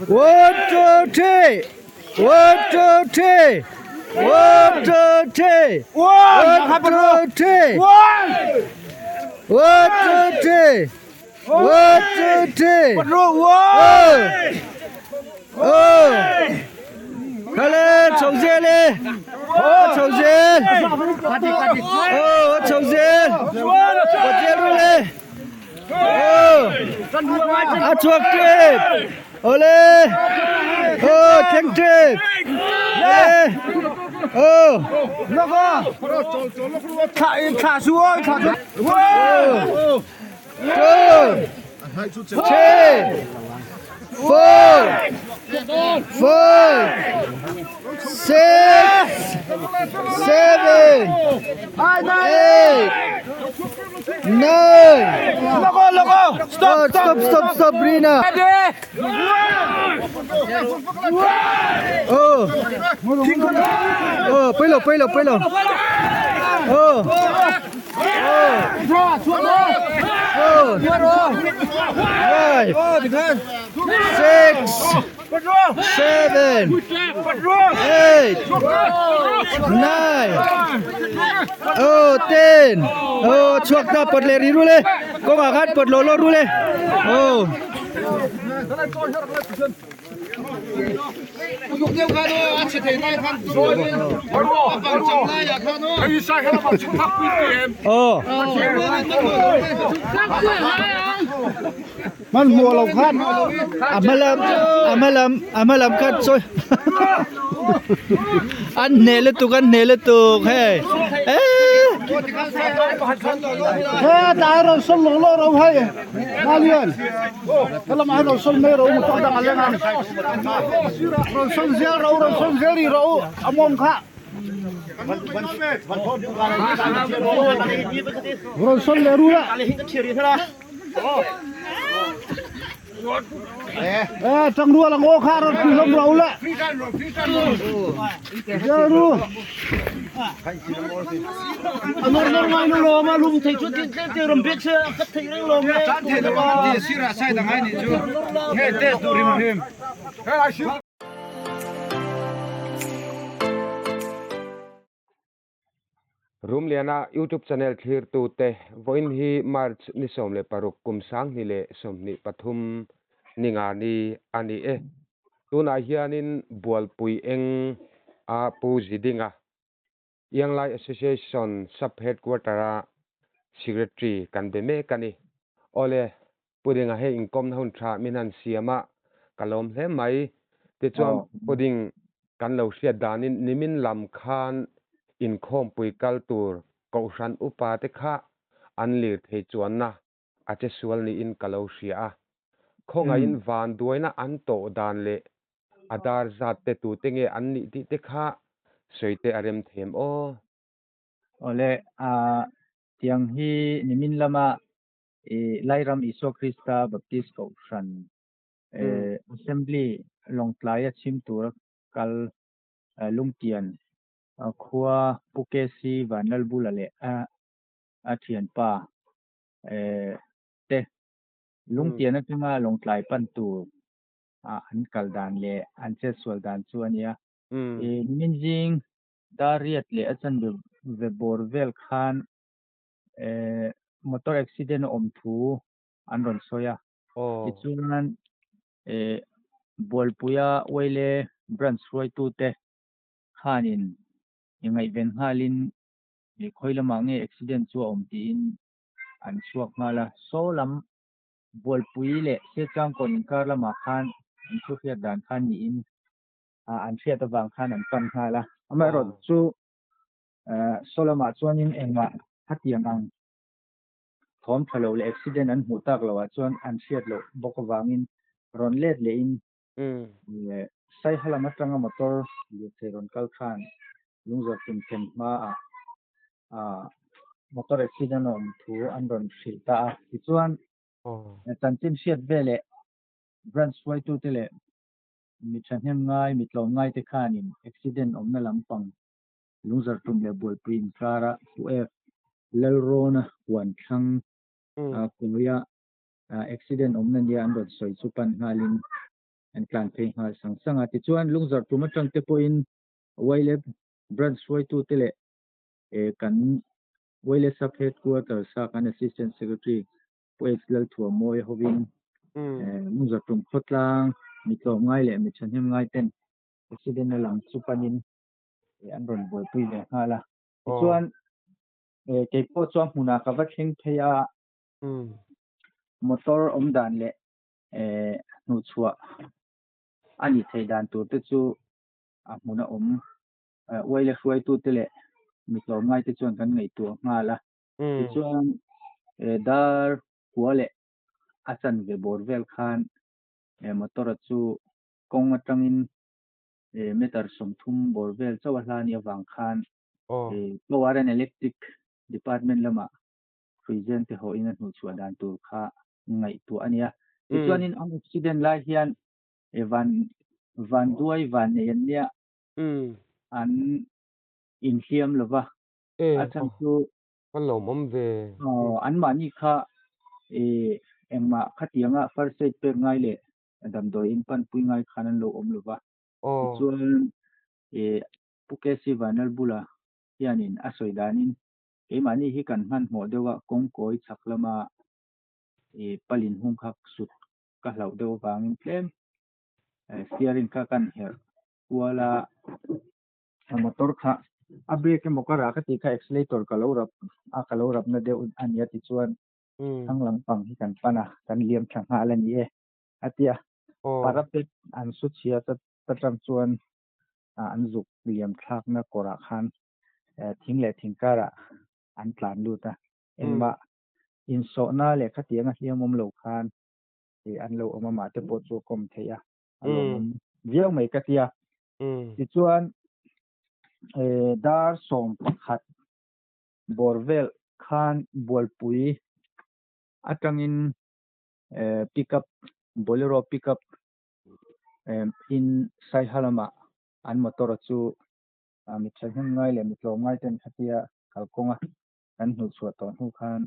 One, two, three. One, two, three. One, two, three. One, two, three. One, two, three. One, two, three. Oh. Khale chho zel e. A chho zel. Oh, a chho zel. Kawt zel ru le. Oh. A chhuak tep. Awle. Oh, thleng tep. Awle. Oh. Oh. Two, three, four, five, six, seven, eight, nine. Stop, stop, stop, stop, Rina. Oh. Oh, pelo, pelo, pelo. Oh. Four, five, six, seven, eight, nine, oh, ten. Oh, chhuak ta pawt leh rih ru le. Kawngah khan pawt lawh lawh ru le. Oh. Aw. Hmanhmawh lo khan a hma lam a hma lam a hma lam khan chawi an hneh lutuk an hneh lutuk hei eee. He tlai rawn sawn lawk lawk ro hei Malian he lamah hian rawn sawn mai ro motor dang a leng a rawn sawn zel ro rawn sawn zel rih ro a mawng kha rawn sawn leh ru la. Eh, tang rual ang aw kha rawn pui hlawm ro le. Zel ru. Anor nor ngai no lawm a lum thei chu tin tlem te rawn bek se a khat thei reng lawm e. Chan thei lo ang ti sirah side ang ai nih chu. Nge test duh rim rim. Rumliana YouTube channel thlirtute vawiin hi March ni 16 kum 2023 ni nga ni a ni e. Tunah hianin Bualpui eng a Pu Zidinga Ianglai Association Sub Headquarter a Secretary kan be mek a ni. Awle, Pu Dinga hei inkawmna hun tha min han siam a, ka lawm hle mai. Tichuan Pu Ding kan lo hriat danin nimin lam khan inkhawmpui kal tur Kohhran upa te kha an lir thei chuanna a che sual niin ka lo hria a. Khawngaihin van duaina an tawh dan leh a dar zat te tute nge an nih tih te kha sawi te a rem them aw. Awle, tiang hi nimin lama i Lairam Isua Krista Baptist Kohhran Assembly Lawngtlaia chhim tura kal Lungtian khua Pu KC Vanlalbula leh a thianpa te Lungtian atanga Lawngtlai pan tur an kal dan leh an chetsual dan chu a nia. I nimin zing Dariat leh a chanve ve bawr vel khan motor accident a awm thu an rawn sawi a. Tichuan Bualpuia Uaile branch hruaitute khanin ngaihven nghalin khawi lamah nge accident chu a awm tiin an chhuak nghal a. Saw lam Bualpui leh Siachangkawn inkar lamah khan an thu hriat dan khan niin an hriat avang khan an pan nghal a. Amaherawhchu Saw lamah chuanin engmah hetiang ang thawm tha lo leh accident an hmuh tak loh ah chuan an hriat loh bawk avangin rawn let lehin Saiha lam atanga motor lirthei rawn kal khan Lungzawr tum thlen hmaah motor accident a awm thu an rawn hrilh ta a. Tichuan chanchin hriat veleh branch hruaitute leh. Mi thahnem ngai, mi tlawm ngai te khanin accident awmna lampang lungzar tum leh buaipui inkara Pu F. Lalrawna huan thlang kawia accident awmna nia an rawn sawi chu pan nghalin an tlan phei nghal sang sang a. Tichuan lungzar tum atang te pawhin Wailep branch hruaitute leh kan Wailep Sub Headquarters a kan Assistant Secretary Pu X Lalthuamawi hovin lungzar tum khawtlang mi tlawm ngai leh mi thahnem ngai ten accident a lang chu panin an rawn buaipui ve nghal a. Tichuan keipawh chuan hmunah ka va thleng phei a, motor awm dan leh hnuhchhuah a nih theih dan tur te chu a hmuna awm uaile hruaitute leh mi tlawmngaite chuan kan ngaihtuah nghal a. Tichuan dar kua leh a chanve bawr vel khan motor a chu kawng atangin meter 30 bawr vel chauh a hla anih avang khan Power and Electric Department lamah hruizen te hawhin a hnuhchhuah dan tur kha ngaihtuah a nia. Tichuanin an accident lai hian van vanduai van nei an nia an inhliam lova a chhan chu Ka lawmawm ve. Aw anmahni kha engmah khatianga first aid pek ngai leh damdawi in panpui ngai khan an lo awm lova. Tichuan Pu KC Vanlalbula hianin a sawi danin keimahni hi kan hmanhmawh deuh a, kawngkawi chhak lama palin hung kha sut ka hlauh deuh avangin tlem steering kha kan herh kual a, motor kha a brake emaw ka rah ka tih kha accelerator ka lo rap a, ka lo rapna deuh a nia tichuan thlang lampang hi kan pan a, kan liam tha nghal a ni e a ti a, parapet an su chhia ta tang chuan an zuk liam thlakna kawrah khan thing leh thing karah an tlan lut a, engmah insawhna leh khatianga hliam awm lo khan an lo awm a, mah te pawh chu a kawm theih a, a lawmawm viau mai ka tia. Tichuan dar 11 bawr vel khan Bualpui atangin pickup Bolero pickup in Saiha lamah an motor chu mi thahnem ngai leh mi tlawm ngai ten khatia kalkawnga kan hnuhchhuah tawh hnu khan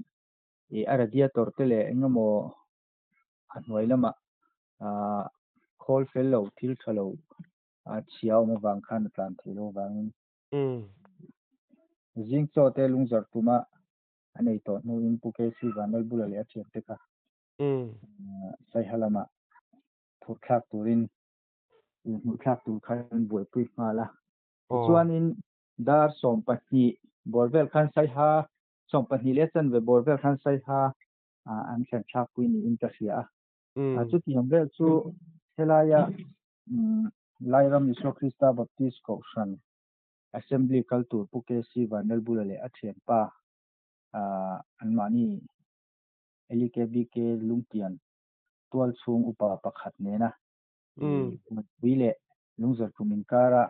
ih a radiator te leh eng emaw a hnuai lamah ah khawl fel lo thil tha lo a chhia awm avang khan a tlan theih loh avangin zing chaw te lungzar tuma a nei tawh hnuin Pu KC Vanlalbula leh a thiante kha Saiha lamah phurh thlak turin hmuh thlak tur khan an buaipui nghal a. Tichuanin dar 12 bawr vel khan Saiha 12 leh chanve bawr vel khan Saiha an thlen thlakpui niin ka hria a. Chutiang vel chu helaia Lairam Isua Krista Baptist Kohhran Assembly kal tur Pu KC Vanlalbula leh a thianpa anmahni LEKBK Lungtian tual chhung upa pakhat nena Pui leh Lungzar tum inkara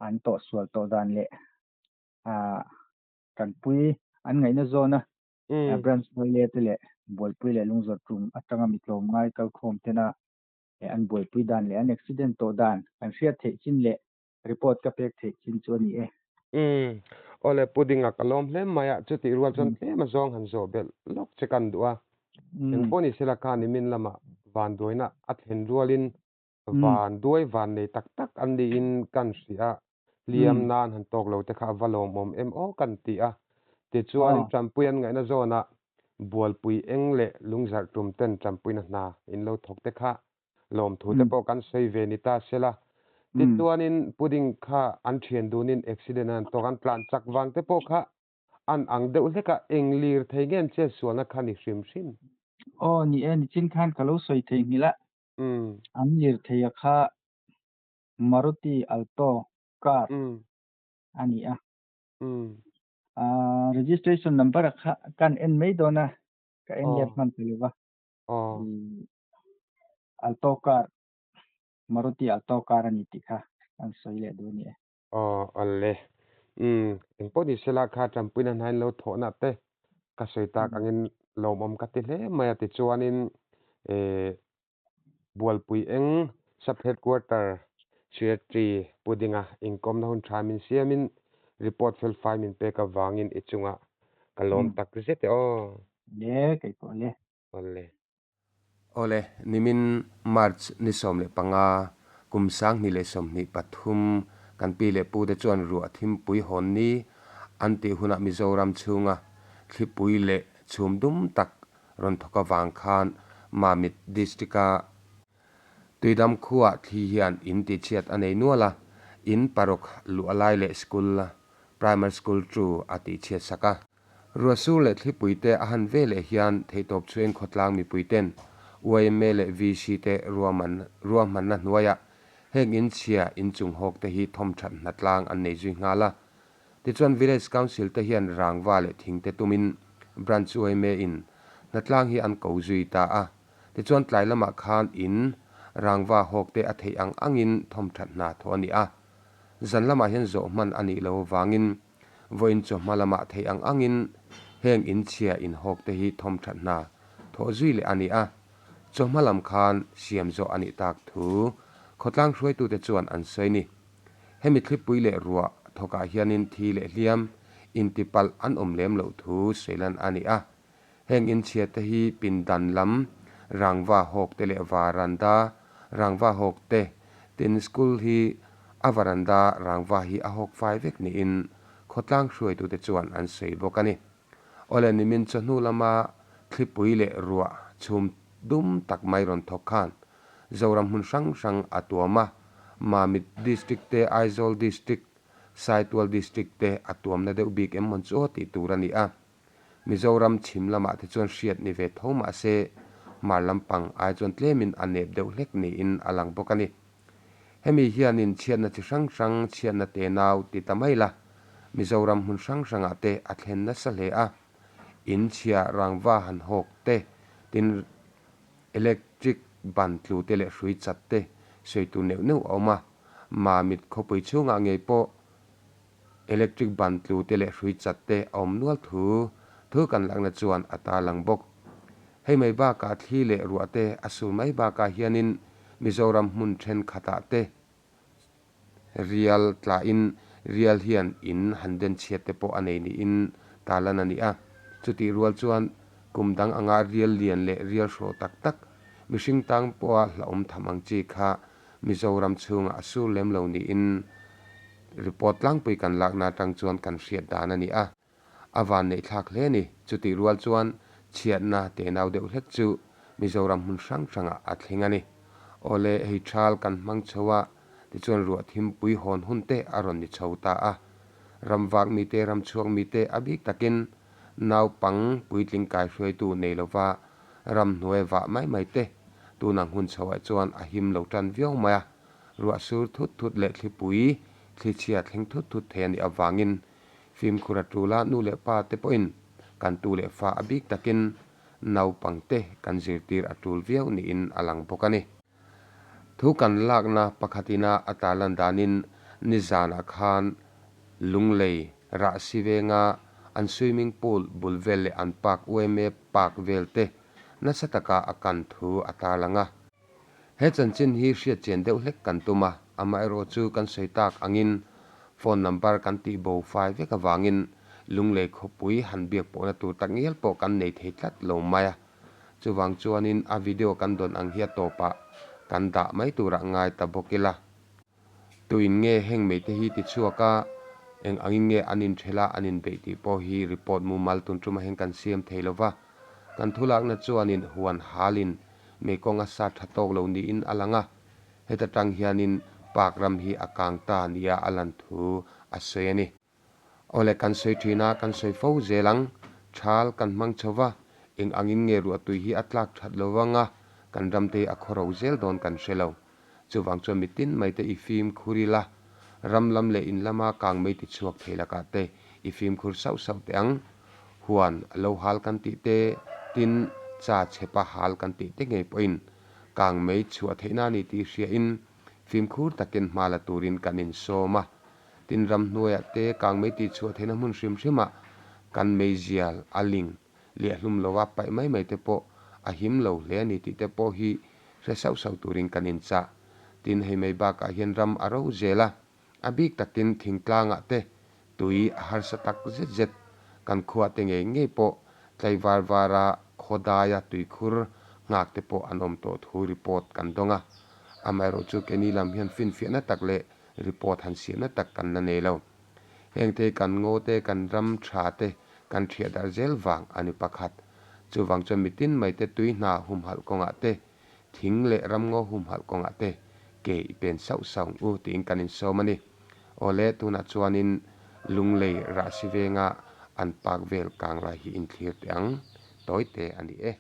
an tawh sual tawh dan leh tanpui an ngaihna zawna branch hnuai te leh Bualpui leh Lungzar tum atanga mi tlawm ngai kalkhawm tena an buaipui dan leh an accident tawh dan kan hriat theih chin leh report ka pek theih chin chu a ni e. Awle pudding a ka lawm hle mai a, chutih rual chuan tlem a zawng han zawh belh lawk che kan duh a. Engpawh ni sela kha nimin lamah vanduaina a thlen rualin vanduai van nei tak tak an niin kan hria a, hliam nan han tawk lo te kha a va lawmawm em aw kan ti a. Tichuanin Tanpui an ngaihna zawnah Bualpui eng leh lungzarh tum ten Tanpuina hna in lo thawk te kha lawmthu te pawh kan sawi ve ni ta sela. Tichuanin pudding kha an thian dunin accident an tawk an tlan chak vang te pawh kha an ang deuh hlek a, eng lir thei nge an chet sualna kha ni hrim hrim. Aw ni e, nichin khan ka lo sawi thei nghilh a, an lir thei a kha Maruti Alto car a ni a. Registration number a kha kan en mai dawn a, ka en let hman ta lova. Alto car, Maruti Alto car a ni tih kha an sawi leh duh a ni e. Aw awle. Umm engpawh ni sela kha tanpuina hnain lo thawhna te ka sawi tak angin lawmawm ka ti hle mai a tichuanin eh Bualpui eng Sub Headquarter Secretary Pu Dinga inkawmna hun tha min siamin report fel fai min pek avangin i chungah ka lawm tak zet e aw. Le, kei pawh le. Awle. Awle, nimin March ni 15, kum 2023 kan pi leh pu te chuan ruah thimpui hawn ni an tih hunah Mizoram chhunga thlipui leh chhum dum tak rawn thawk avang khan Mamit District-a Tuidam khuaah thli hian in tihchhiat a nei nual a, in paruk luah lai leh school, Primary School chu a tihchhiat sak a. Ruahsur leh thlipui te a han ve leh hian theihtawp chhuain khawtlang mipui ten yma leh VC te ruahman ruahmanna hnuaiah heng inchhia inchung hawk te hi thawmthat hnatlang an nei zui nghal a. Tichuan Village Council te hian rangva leh thing te tumin Branch yma in hnatlang hi an ko zui ta a. Tichuan tlai lamah khan in rangva hawk te a theih ang angin thawmthat hna thawh a ni a. Zan lamah hian zawh hman a nih lo avangin Vawiin chawhma lamah theih ang angin heng inchhia inhawk te hi thawm that hna thawh zui leh a ni a, chawhma lam khan siam zawh a nih tak thu khawtlang hruaitute chuan an sawi ni. Hemi thlipui leh ruah thawkah hianin thi leh hliam intipalh an awm lem loh thu sawilan a ni a, Heng inchhia te hi pindan lam rangva hawk te leh varanda rangva hawk te, tin school hi a varanda rangva hi a hawk fai vek niin khawtlang hruaitute chuan an sawi bawk a ni. Awle nimin chawhnu lama thlipui leh ruah chhum dum tak mai rawn thawk khan Zoram hmun hrang hrang a tuam a, Mamit District te Aizawl District, Saitual District te a tuamna deuh bik em mawn chu aw tih tur a ni a. Mizoram chhim lamah te chuan hriat ni ve tho mah se, hmar lampang ai chuan tlemin a nep deuh hlek niin a lang bawk a ni. Hemi hianin chhiatna chi hrang hrang chhiatna te nau ti ta mai la, Mizoram hmun hrang hrangah te a thlen nasa hle a. In chhia rangva han hawk te, tin electric ban tlu te leh hrui chat te sawi tur neuh neuh a awm a. Mamit khawpui chhungah ngei pawh Electric ban tlu te leh hrui chat te a awm nual thu thu kan lakna chuan a tarlang bawk. Hei mai bakah thli leh ruah te a sur mai bakah hianin Mizoram hmun thenkhatah te rial tlain rial hian in han den chhiat te pawh a nei niin tarlan a ni a. Chutih rual chuan kum dang anga rial lian leh rial hrawh tak tak mihring tang pawha hlauhawm tham ang chi kha Mizoram chhungah a sur lem lo niin report tlangpui kan lakna atang chuan kan hriat dan a ni a, a van neih thlak hle a ni. Chutih rual chuan chhiatna tenau deuh hlek chu Mizoram hmun hrang hrangah a thleng a ni. Awle, hei thal kan hmang chho a, tichuan ruah thimpui hawn hun te a rawn ni chho ta a. Ramvak mite, ramchhuak mite a bik takin naupang puitling kaihruaitu nei lova ramhnuai vah mai mai te tunang hun chhoah chuan a him lo tan viau mai a. Ruah sur thut thut leh thlipui thlichhia thleng thut thut thei a nih avangin fimkhur a tul a, nu leh pa te pawhin kan tu leh fa a bik takin naupang te kan zirtir a tul viau niin a lang bawk a ni. Thu kan lakna pakhatina a tarlan danin nizanah khan Lunglei Rahsi venga an swimming pool bul vel leh an park yma park vel te nasa taka a kan thu a tarlang a. He chanchin hi hriat chian deuh hlek kan tum a, amaherawh chu kan sawi tak angin phone number kan tih bo fai vek avangin Lunglei khawpui han biak pawhna tur tak ngial pawh kan nei thei tlat lo mai a. Chuvang chuanin a video kan dawn ang hi a tawpah kan dah mai turah ngai ta bawk ila. Tuin nge heng meite hi ti chhuak a, eng angin nge an inthel a, an inbeih tih pawh hi report mumal tun ṭuma heng kan siam thei lo va. Kan thulakna chuanin huan halin meikawng a sa ṭha tawk lo niin a lang a, heta ṭang hianin park ram hi a kang ta nia a lan thu a sawi a ni. Awle kan sawi ṭhin a, kan sawi fo zel ang. Ṭhal kan hmang chho va, eng angin nge ruahtui hi a tlak ṭhat lo vang a, kan ramte hi a khawro zel dawn kan hre lo. Chuvang chuan mitin mai te i fimkhur ila, ram lam leh in lama kang mei ti chhuak thei lakah te i fimkhur sauh sauh teh ang. Huan lo hal kan tih te, tin cha chhepa hal kan tih te ngei pawhin kang mei chhuah theihna a ni tih hriain fimkhur takin hma la turin kan insawm a. Tin ramhnuaiah te kang mei tih chhuah theihna hmun hrim hrimah kan meizial a ling liahlum lova paih mai mai te pawh a him lo hle a ni tih te pawh hi hre sauh sauh turin kan inchah. Tin, hei mai bakah hian ram a ro zel a, a bik takin thingtlangah te tui a harsa tak zet zet. Kan khuah te ngei ngei pawh tlaivar vara khawdaia tuikhur nghak te pawh an awm tawh thu report kan dawng a. Amaherawhchu keini lam hian finfiahna tak leh report han siamna tak kan la nei lo. Hengte hi kan ngo te, kan ram tha te kan thiah darh zel vang a ni pakhat. Chuvang chuan mitin mai te tui hna humhalh kawngah te, thing leh ramngaw humhalh kawngah te ke i pen sauh sauh ang u tiin kan insawm a ni. Awle, tunah chuanin Lunglei Rahsi venga an park vel kang lai hi inthlir teh ang tawi te a ni e.